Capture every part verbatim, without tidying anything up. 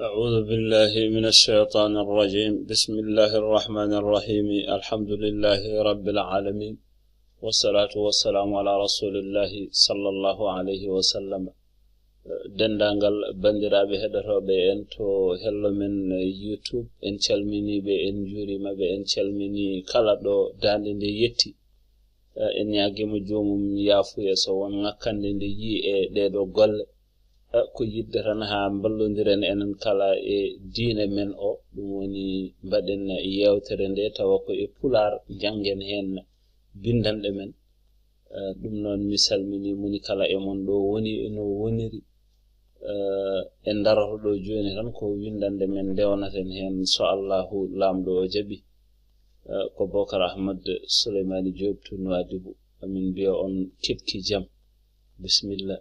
أعوذ بالله من الشيطان الرجيم. بسم الله الرحمن الرحيم. الحمد لله رب العالمين. والصلاة والسلام على رسول الله صلى الله عليه وسلم. Denndaangal banndiraaɓe heɗotooɓe en to hello men YouTube, en calminii ɓe, en njuuriima ɓe, en calminii kala ɗo daande nde yetti. Eh, en ñaagiima joomum yaafuya so won ŋakkande nde yii e ɗee ɗoo golle. Eh, ko yiɗde tan haa mballondiren enen kala e diine men o, ɗum woni mbaɗen yeewtere nde tawa ko e Pulaar, njanngen heen binndanɗe men. Eh, ɗum noon mi salminii moni kala e mon ɗo woni e no woniri. Eh, en ndaroto ɗo jooni tan ko winndannde men ndewnaten heen so Allaahu Laamɗo o jaɓi. Eh, ko Bokar Ahmad Souleymani Diop to Nouadhibou. Amin mbiya on keɗki jam. Bisimilla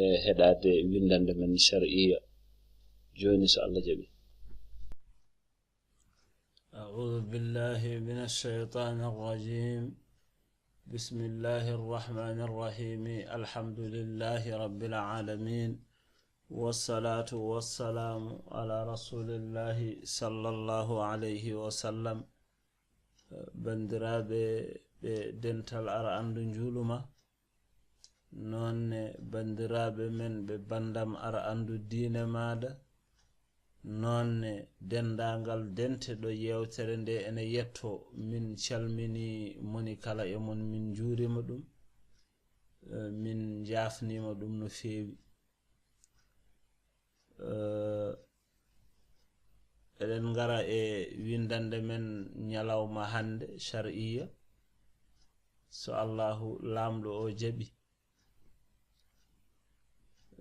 e heɗaade winndannde men shar'iyya. Jooni so Allah jaɓi. أعوذ بالله من الشيطان الرجيم. بسم الله الرحمن الرحيم. الحمد لله رب العالمين. والصلاة والسلام على رسول الله صلى الله عليه وسلم. Banndiraaɓe ɓe dental Ar Anndu Njuuluma, noon ne banndiraaɓe men ɓe banndam Ar Anndu diine maaɗa, noon ne denndaangal dente ɗo yeewtere nde ene yetto, min calminii moni kala e mon, min njuuriima ɗum, eh, min njaafniima ɗum no feewi. Eh, eɗen ngara e winndannde men ñalawma hannde, shar'iyya, so Allaahu Laamɗo o jaɓi.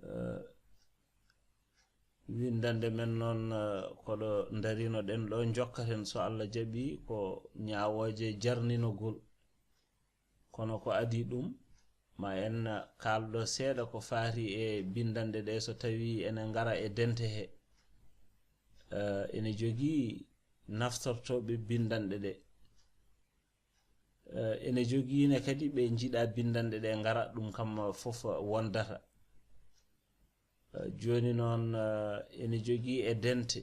Eh, winndannde men noon, eh, ko ɗo ndarino-ɗen ɗo, njokkaten so Allah jaɓi, ko ñaawooje jarninogol. Kono ko adii ɗum, ma en kaaldo seeɗa ko faati e binndanɗe ɗe, so tawii ene ngara e dente he. Eh, ene jogii naftortooɓe binndanɗe ɗe. Eh, ene jogii ne kadi ɓe njiɗa binndanɗe ɗe ngara, ɗum kam fof wondata. Eh, jooni noon, eh, ene jogii e dente,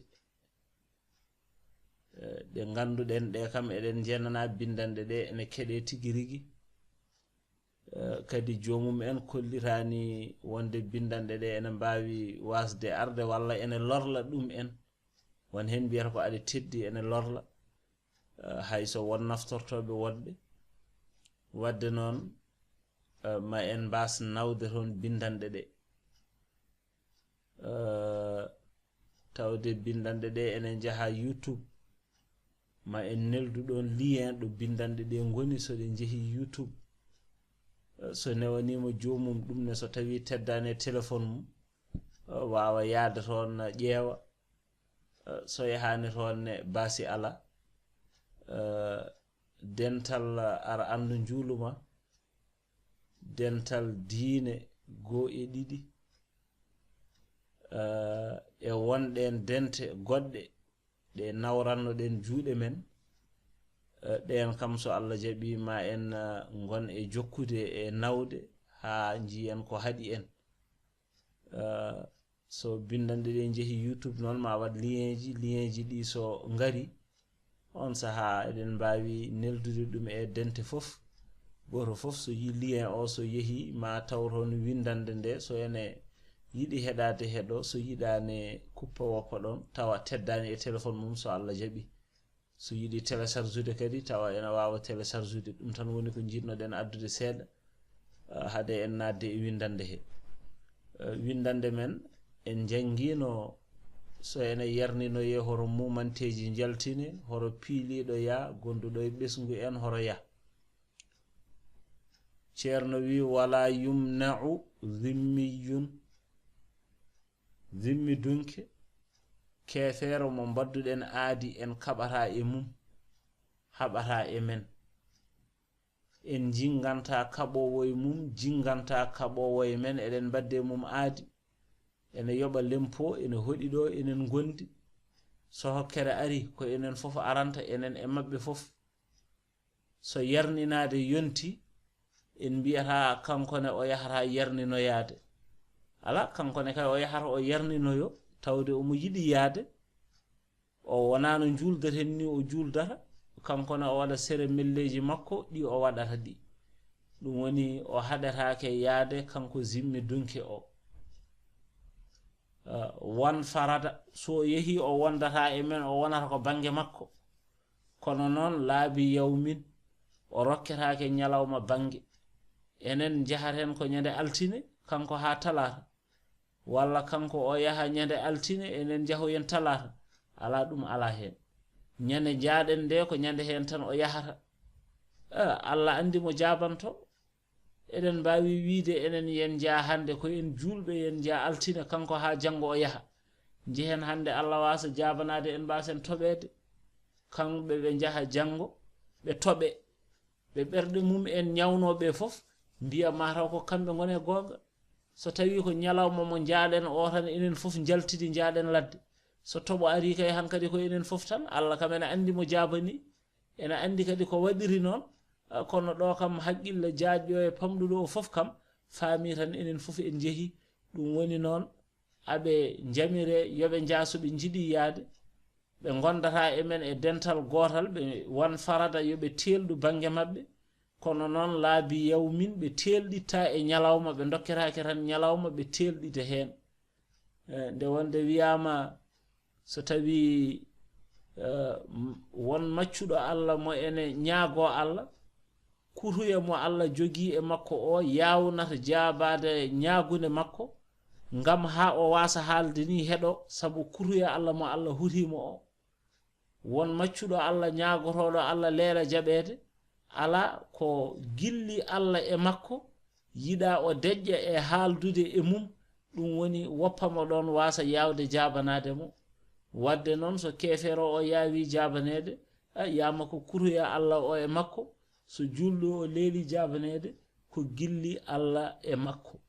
eh, ɗe ngannduɗen ɗe kam eɗen njenana binndanɗe ɗe ene keɗe tigi rigi. Eh, kadi joomum en kollitaani wonde binndanɗe ɗe ene mbaawi waasde arde walla ene lorla ɗum en. Won heen mbiyata ko aɗa teddi, ene lorla. Eh, hay so won naftortooɓe woɗɓe. Waɗde noon, eh, ma en mbaas nawde toon binndanɗe ɗe. Eh, tawde binndanɗe ɗe ene njaha YouTube, ma en neldu ɗoon lien ɗo binndanɗe ɗe ngoni, so ɗe njehi YouTube. Eh, so newaniima joomum ɗum ne, so tawii teddaani e téléphone mum, eh, waawa yahde toon, eh, ƴeewa. Eh, so yahaani toon ne, baasi alaa. Eh, dental Ar Anndu Njuuluma, dental diine goo e ɗiɗi, eh, e wonɗen dente goɗɗe ɗe nawranno-ɗen juuɗe men, eh, ɗeen kam, so Allah jaɓii, ma en, eh, ngon e jokkude e nawde haa njiyen ko haɗi en. Eh, so binndanɗe ɗe njehi YouTube noon, ma waɗ lienji, lienji ɗi so ngari, on sahaa eɗen mbaawi neldude ɗum e dente fof. Gooto fof so yi lien o, so yehi, ma taw toon winndannde nde, so ene yiɗi heɗaade heɗo, so yiɗaani kuppa woppa ɗoon, tawa teddaani e téléphone mum, so Allah jaɓi. So yiɗi télécharge-ude kadi, tawa ene waawa télécharge-ude. Ɗum tan woni ko njiɗno-ɗen addude seeɗa, ah, hade en naatde e winndannde he. Eh, winndannde men, en njanngiino so ene yarninoyee horo muumanteeji njaltine, horo piiliiɗo yaa, gonduɗo e ɓesngu en, horo yaa. Ceerno wi, "Wala yumna'u zimmiyun." Zimmi dunke, keefeero mo mbadduɗen aadi, en kaɓata e mum, haɓata e men. En jinnganta kaɓoowo e mum, jinnganta kaɓoowo e men, eɗen mbadde mum aadi. Ene yoɓa lempo, ene hoɗi ɗo enen ngondi. So hokkere ari, ko enen fof aranta, enen e maɓɓe fof. So yarninaade yonti, en mbiyata kanko ne o yahata yarninoyaade. Alaa, kanko ne kay o yahata o yarninoyo, tawde omo yiɗi yaade, o wonaano juuldeten ni o juuldata, kanko ne o waɗa sere melleeji makko ɗi o waɗata ɗi. Ɗum woni o haɗetaake yaade kanko zimmi dunke o. Ah, wan farada, so o yehi o wondata e men, o wonata ko bannge makko. Kono noon laabi yawmin, o rokketaake ñalawma bannge. Enen njahaten ko ñande altine, kanko haa talaata. Walla kanko o yaha ñande altine, enen njahoyen talaata. Alaa, ɗum alaa heen. Ñande njaaɗen nde ko ñande heen tan o yahata. Ah, Allah anndi mo jaabanto. Eɗen mbaawi wiyde enen yen njaa hannde ko en juulɓe, yen njaa altine, kanko haa janngo o yaha. Njehen hannde Allah waasa jaabanaade en, mbaasen toɓeede. Kamɓe ɓe njaha janngo, ɓe toɓe. Ɓe ɓerɗe mum en ñawnooɓe fof mbiya mataw ko kamɓe ngoni e goonga. So tawii ko ñalawma mo njaaɗen o tan, enen fof njaltidi njaaɗen ladde. So toɓo arii kay hankadi ko enen fof tan, Allah kam ene anndi mo jaabani, ene anndi kadi ko waɗiri noon. Ah, kono ɗo kam haqqille jaajɗo e pamɗuɗo o fof kam faami tan enen fof en njehi. Ɗum woni noon, aɓe njamire, yo ɓe njaa so ɓe njiɗi yaade. Ɓe ngondata e men e dental gootal, ɓe wan farada yo ɓe teelɗu bannge maɓɓe. Kono noon laabi yawmin, ɓe teelɗitta e ñalawma, ɓe ndokketaake tan ñalawma, ɓe teelɗita heen. Eh, nde wonde wiyaama so tawii, eh, m-, won maccuɗo Allah mo ene ñaagoo Allah, kuruya mo Allah jogii e makko o yaawnata jaabaade ñaagunde makko, ngam haa o waasa haalde ni heɗo, sabu kuruya Allah mo Allah hurii mo o. Won maccuɗo Allah ñaagotooɗo Allah leela jaɓeede, alaa, ko gilli Allah e makko, yiɗa o deƴƴa e haaldude e mum, ɗum woni woppa mo ɗoon waasa yaawde jaabanaade mo. Waɗde noon, so keefeero o yaawi jaabaneede, a, yaama ko kuruya Allah o e makko, so juulɗo o leeli jaabaneede, ko gilli Allah e makko.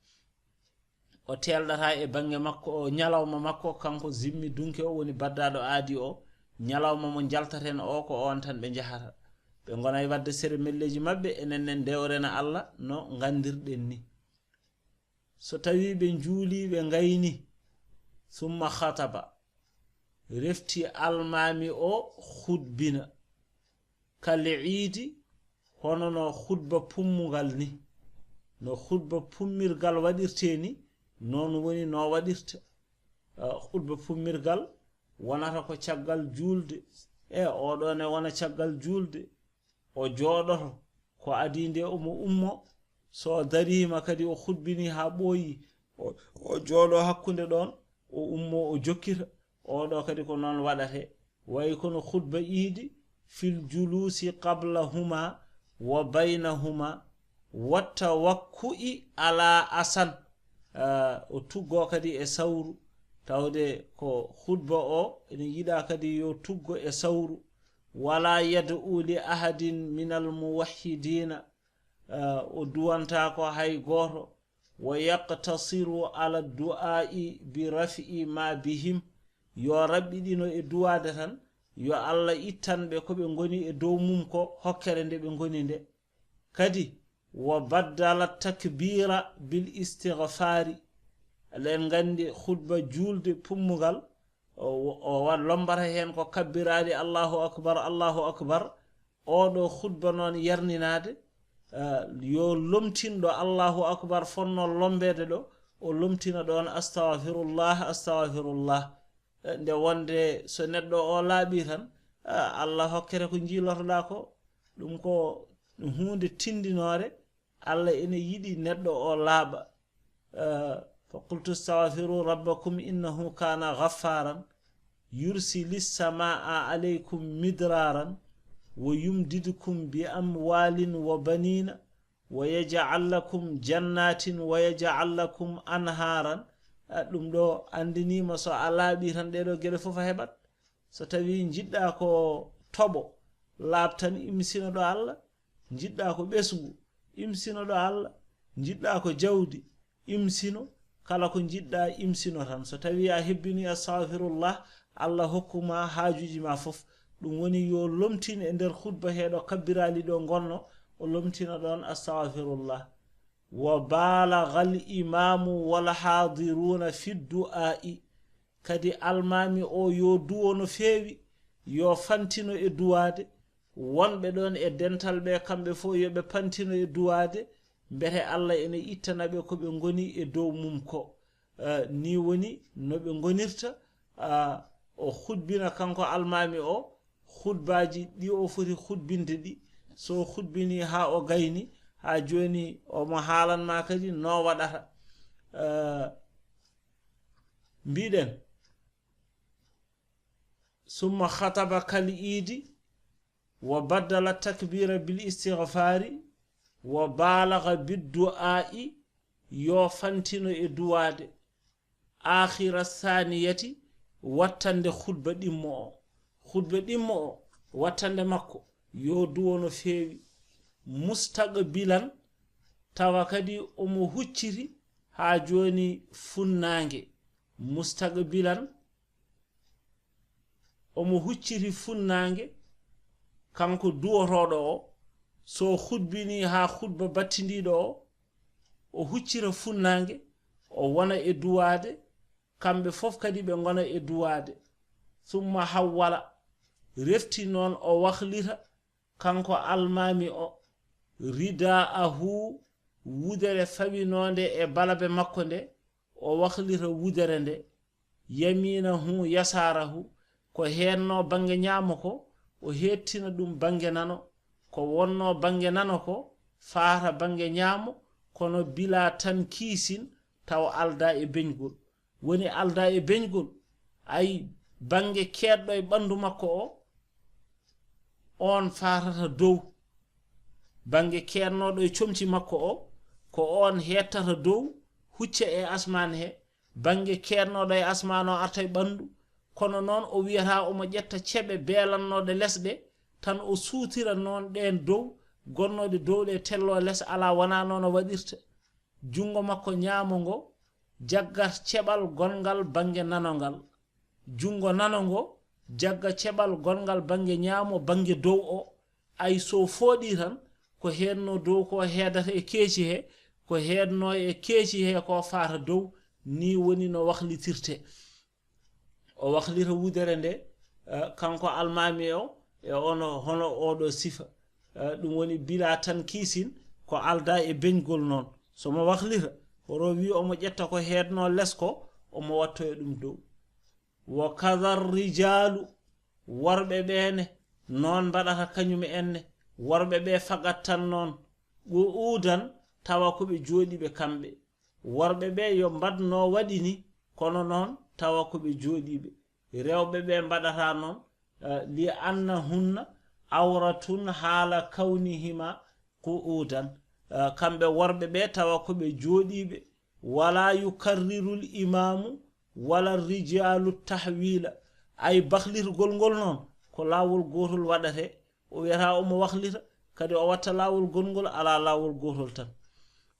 O teelɗata e bannge makko, o ñalawma makko, kanko zimmi dunke o woni baddaaɗo aadi o, ñalawma mo njaltaten o, ko oon tan ɓe njahata. Ɓe ngonay waɗde sere melleeji maɓɓe, enen ne ndewrena Allah no nganndirɗen ni. So tawii ɓe njuulii, ɓe ngayni, summa khataba, refti almaami o khutbina, kal iidi, hono no khutba pummungal ni. No khutba pummirgal waɗirtee ni, noon woni no waɗirta. Ah, khutba pummirgal wonata ko caggal juulde. E oɗo ne wona caggal juulde. O jooɗoto, ko adii nde omo ummo. So o dariima kadi o khutbini haa ɓooyi, o, o jooɗo hakkunde ɗoon, o ummo o jokkita. Oɗo kadi ko noon waɗate. Wayi kono khutba iidi, fil juluusi qablahuma wa baynahuma, wa tawakku'i ala asan. Ah, o tuggo kadi e sawru, tawde ko khutba o ene yiɗa kadi yo tuggo e sawru. Wala yad'u li ahadin minal muwahhidina, ah, o duwantaako hay gooto. Wa yaqtasiru ala du'a'i bi raf'i ma bihim, yo raɓɓiɗino e duwaade tan, yo Allah ittan ɓe ko ɓe ngoni e dow mum ko, hokkere nde ɓe ngoni nde. Kadi, wa baddala takbira bil istighfari. Eɗen nganndi khutba juulde pummungal, o, o wa-, lombata heen ko kabbiraali, Allahu akbar, Allahu akbar. Oɗo khutba noon yarninaade, eh, yo lomtinɗo Allahu akbar fonno lombeede ɗo, o lomtina ɗoon astaghfirullah, astaghfirullah. Eh, nde wonde so neɗɗo o laaɓi tan, ah, Allah hokkete ko njiilotoɗaa ko. Ɗum ko huunde tindinoore, Allah ene yiɗi neɗɗo o laaɓa. Eh, fa qultu astaghfiru rabbakum innahu kana ghaffaran, yursilis samaa alaykum midraran, wa yumdidkum bi amwalin wa banina, wa yaj'al lakum jannatin wa yaj'al lakum anharan. Ah, ɗum ɗo anndiniima so a laaɓi tan ɗee ɗo geɗe fof a heɓat. So tawii njiɗɗa ko toɓo, laaɓ tan, imsino ɗo Allah. Njiɗɗa ko ɓesngu, imsino ɗo Allah. Njiɗɗa ko jawdi, imsino. Kala ko njiɗɗa, imsino tan. So tawii a hebbini astaghfirullah, Allah hokkuma haajuuji ma fof. Ɗum woni yo lomtin e nder khutba he ɗo kabbiraali ɗo ngonno, o lomtina ɗoon astaghfirullah. Wa balaghal imamu wal hadiruna fi du'a'i. Kadi almaami o yo duwo no feewi, yo fantino e duwaade. Wonɓe ɗon e dental ɓe, kamɓe fof yo ɓe pantino e duwaade, mbete Allah ene ittana ɓe ko ɓe ngoni e dow mum ko. Eh, ni woni no ɓe ngonirta. Ah, o hutbina kanko almaami o, hutbaaji ɗi o foti hutbinde ɗi. So hutbini haa o gayni, haa jooni omo haalan ma kadi no waɗata. Eh, mbiɗen, summa khataba kal iidi, wa baddala takbira bil istighfari, wa balagha bid du'a'i, yo fantino e duwaade. Akhira saniyati, wattande khutba ɗimmo o. Khutba ɗimmo o, wattande makko, yo duwo no feewi. Mustaqbilan, tawa kadi omo hucciri haa jooni funnaange. Mustaqbilan, omo hucciri funnaange, kanko duwotooɗo o. So hutbini haa hutba battindiiɗo o, o huccira funnaange, o wona e duwaade, kamɓe fof kadi ɓe ngona e duwaade. Summa hawwala, refti noon o wahlita, kanko almaami o, ridaahu, wudere fawinoonde e balabe makko nde, o wahlita wudere nde, yaminahu yasaarahu, ko heedno bannge ñaamo ko, o heedtina ɗum bannge nano, ko wonno bannge nano ko, faata bannge ñaamo, kono bila tankiisin, taw alda e beñgol. Woni alda e beñgol, ay, bannge keedɗo e ɓanndu makko o, on faatata dow. Bannge keednoɗo e comci makko o, ko on hettata dow, hucca e asmaan he. Bannge keednoɗo e asmaan o arta e ɓanndu, kono noon o wiyata omo ƴetta ceɓe beelannoɗe lesɗe, tan o suutira noon ɗeen dow, gonnoɗe dow ɗe tello les, alaa wonaa noon o waɗirta. Junngo makko ñaamo ngo jaggat ceɓal gonngal bannge nano ngal. Junngo nano ngo jagga ceɓal gonngal bannge ñaamo, bannge dow o. Ay, so fooɗi tan, ko heedno dow ko heedata e keeci he, ko heedno e keeci he ko faata dow, ni woni no wahlitirte. O wahlita wudere nde, eh, kanko almaami o, e ono, hono oɗo sifa. Eh, ɗum woni bila tankiisin, ko alda e beñgol noon. So mo wahlita, horo wi omo ƴetta ko heedno les ko, omo wattoya ɗum dow. Wa kadar rijaalu, worɓe ɓe ne, noon mbaɗata kañum en ne. Worɓe ɓe fagat tan noon, qu'uudan, tawa ko ɓe jooɗiiɓe kamɓe. Worɓe ɓe yo mbaɗno waɗi ni, kono noon tawa ko ɓe jooɗiiɓe. Rewɓe ɓe mbaɗata noon, eh, li annahunna awratun haala kawnihima qu'uudan. Eh, kamɓe worɓe ɓe tawa ko ɓe jooɗiiɓe. Wala yukarrirul imaamu wala rijaalu tahwiila. Ay, bahlirgol ngol noon, ko laawol gootol waɗate. O wiyata omo wahlita, kadi o watta laawol gongol, alaa laawol gootol tan.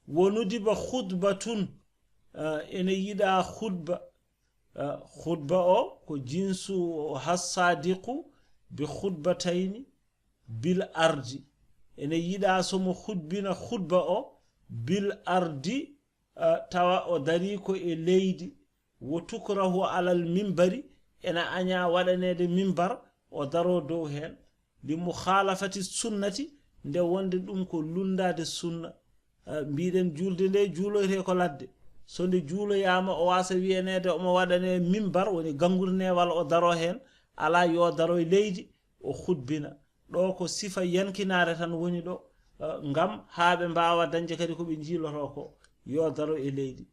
Wo nudiba khutbatun, eh, ene yiɗa khutba. Eh, khutba o ko jinsu hassadiqu bi khutbatayni bil ardi. Ene yiɗa somo khutbina khutba o bil ardi, eh, tawa o dari ko e leydi. Wo tukrahu alal mimbari, ena aña waɗaneede mimbar, o daro dow heen. Li mukhalafati sunnati, nde wonde ɗum ko lunndaade sunna. Eh, mbiɗen julde nde juuloyte ko ladde. So nde juuloyaama, o wasa wiyaneede omo waɗane mimbar, woni ganngude newal, o daro heen. Alaa yo daro e leydi, o khutbina. Ɗo ko sifa yankinaare tan woni ɗo, eh, ngam haa ɓe mbaawa dañde kadi ko ɓe njiilotoo ko, yo daro e leydi.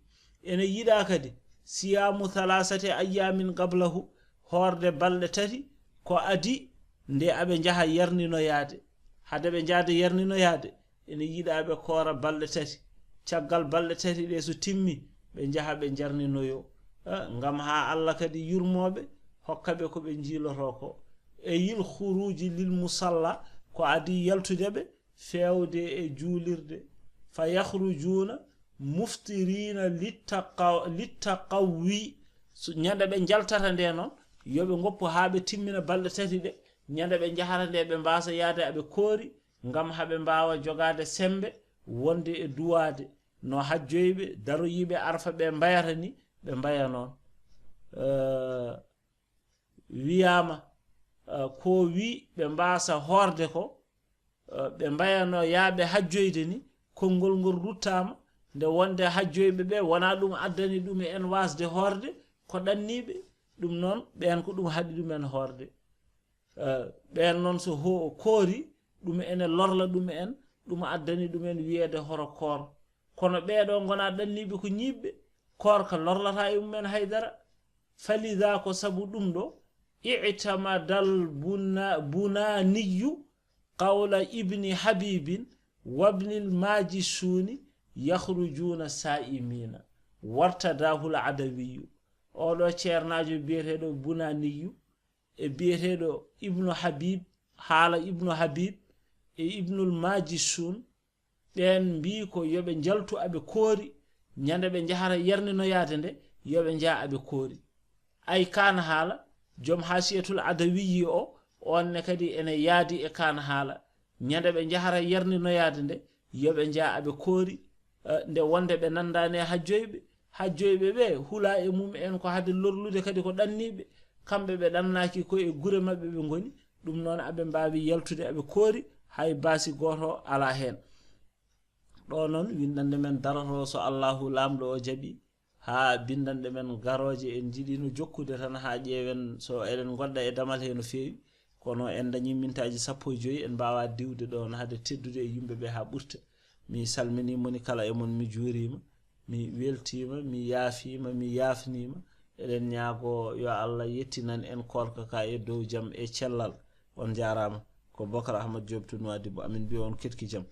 Ene yiɗa kadi siyaamu thalathati ayyaamin qablahu, hoorde balɗe tati ko adi nde aɓe njaha yarninoyaade. Hade ɓe njahde yarninoyaade, ene yiɗa ɓe koora balɗe tati. Caggal balɗe tati ɗe so timmi, ɓe njaha ɓe njarninoyo. Eh, ngam haa Allah kadi yurmoo ɓe, hokka ɓe ko ɓe njiilotoo ko. E yil khuruuji lil musalla, ko adi yaltude ɓe, feewde e juulirde. Fa yakhrujuuna muftirina littaqa-, littaqawwi. So, ñande ɓe njaltata nde noon, yo ɓe ngoppu haa ɓe timmina balɗe tati ɗe. Ñande ɓe njahata nde, ɓe mbaasa yahde aɓe koori, ngam haa ɓe mbaawa jogaade semmbe wonde e duwaade, no hajjoyɓe, daroyiiɓe Arfa ɓe mbayata ni, ɓe mbaya noon. eh, wiyaama, eh, ko wi ɓe mbaasa hoorde ko, eh, ɓe mbayano yaaɓe hajjoyde ni, konngol ngol ruttaama, nde wonde hajjoyɓe ɓe wonaa ɗum addani ɗum en waasde hoorde, ko ɗanniiɓe, ɗum noon ɓeen ko ɗum haɗi ɗum en hoorde. Eh, ɓeen noon so ho-, koori, ɗum ene lorla ɗum en, ɗum addani ɗum en wiyeede horo koor. Kono ɓeeɗo ngonaa ɗanniiɓe ko ñiiɓɓe, koorka lorlataa e mum en haydara. Falida ko sabu ɗum ɗo, i'tamadal buna-, bunaniyu qawla ibni habibin wabnil majisuni yakhrujuuna saa'imiina wartadahul adawiyu. Oɗo ceernaajo biyeteeɗo Bunaniyu e biyeteeɗo Ibnu Habib, haala Ibnu Habib e Ibnul Majisun, ɓeen mbii ko yo ɓe njaltu aɓe koori, ñande ɓe njahata yarninoyaade nde, yo ɓe njah aɓe koori. Ay kaan haala, joom Haasiyatul Adawiyi o, oon ne kadi ene yaadi e kaan haala. Ñande ɓe njahata yarninoyaade nde, yo ɓe njah aɓe koori, eh, nde wonde ɓe nanndaani e hajjoyɓe. Hajjoyɓe ɓe hula e mum en ko hade lorlude kadi ko ɗanniiɓe. Kamɓe ɓe ɗannaaki ko e gure maɓɓe ɓe ngoni. Ɗum noon aɓe mbaawi yaltude aɓe koori, hay baasi gooto alaa heen. Ɗo noon winndannde men daroto so Allahu Laamɗo o jaɓi, haa binndanɗe men garooje en njiɗino jokkude tan haa ƴeewen so eɗen ngonda e damal hee no feewi. Kono en dañii mintaaji sappo e joy, en mbaawaa diwde ɗoon hade teddude e yimɓe ɓe haa ɓurta. Mi salminii moni kala e mon, mi juuriima, mi weltiima, mi yaafiima, mi yaafniima. Eɗen ñaagoo yo Allah yettinan en koorka ka e dow jam e cellal. On njaaraama. Ko Bokar Ahmad Diop to Nouadhibou. Amin mbiya on ketki jam.